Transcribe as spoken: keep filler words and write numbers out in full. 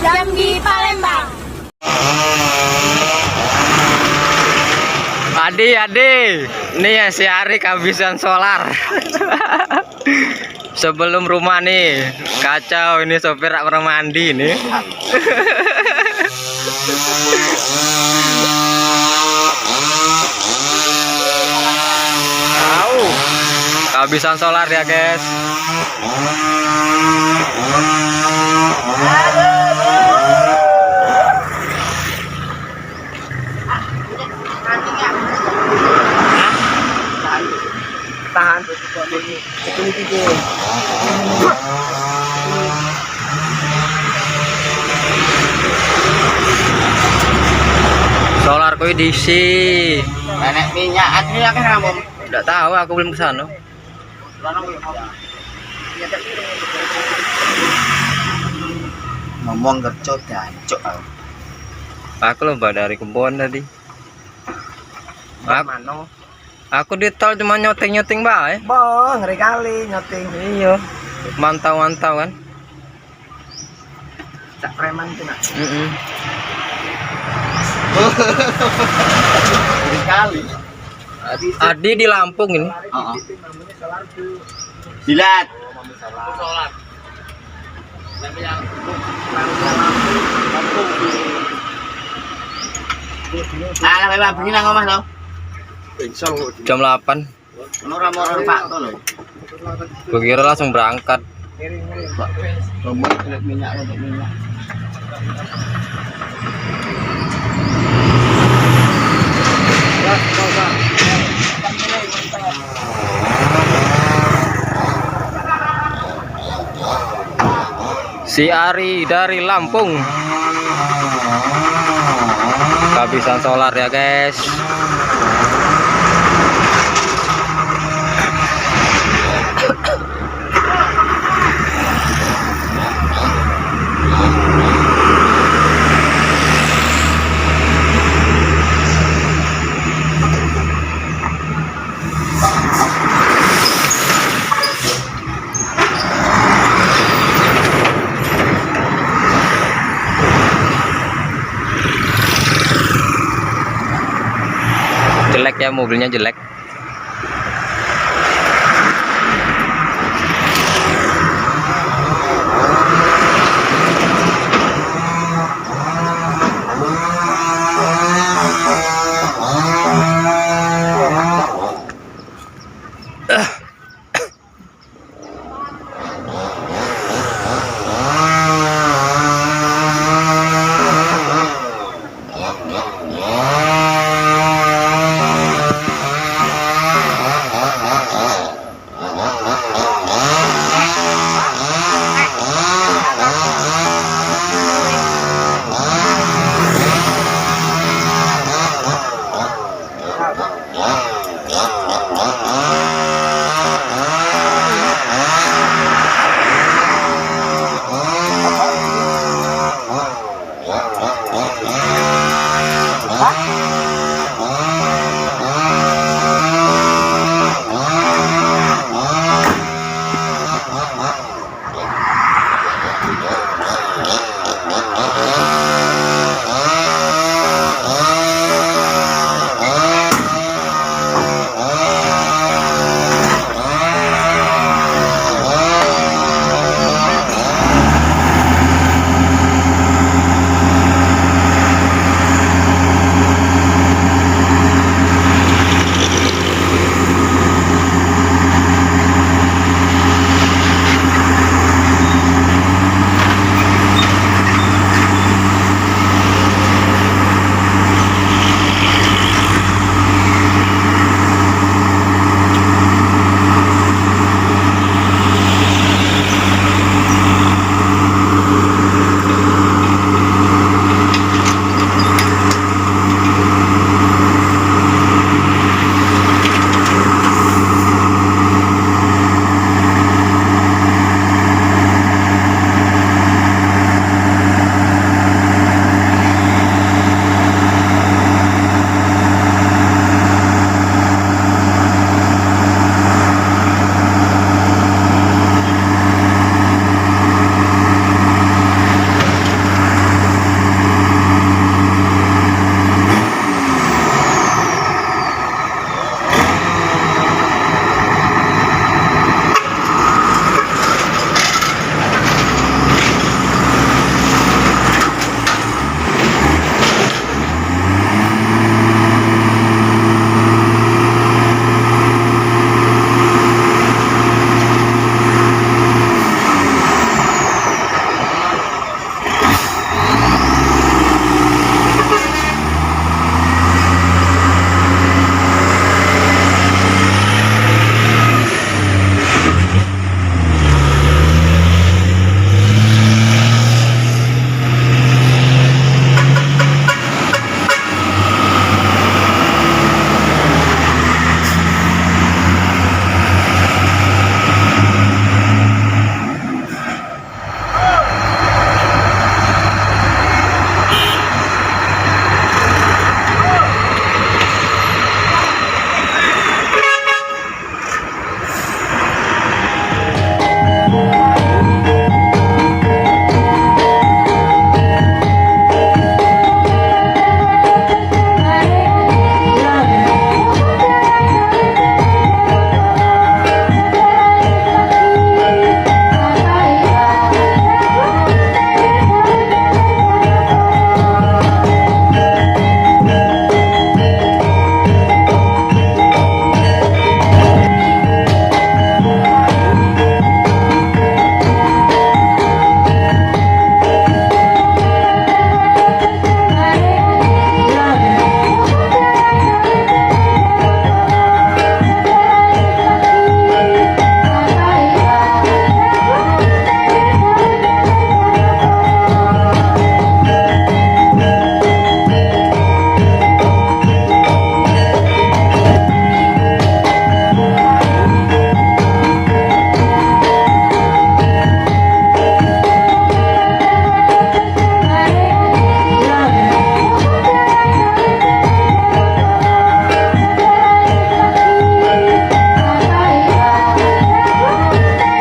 Jam di Palembang. Adi, Adi, ini ya si Ari kehabisan solar. Sebelum rumah nih, kacau ini, sopir tak pernah mandi nih. Au. Kehabisan solar ya, guys. Tahan. Solar kuwi diisi. Nenek minyak asli ya kan, Om? Ndak tahu, aku belum ke sana. Ngomong gercot, gancok aku. Aku lho, Mbak, dari kebon tadi. Aku, aku di tol cuma nyuting-nyuting bae. Boh, ngeri kali nyuting. Iya. Mantau-mantau kan. Cak preman tuh, nak. Mm-mm. Ngeri kali. Adi di Lampung ini. Heeh. Dilat. Ah, lah, Bang, begini nang omah, tau. Jam delapan. Ora mau orang Pak to lho. Gue kira langsung berangkat. Rombong minyak, minyak. Si Ari dari Lampung. Kehabisan solar ya, guys. Jelek ya, mobilnya jelek.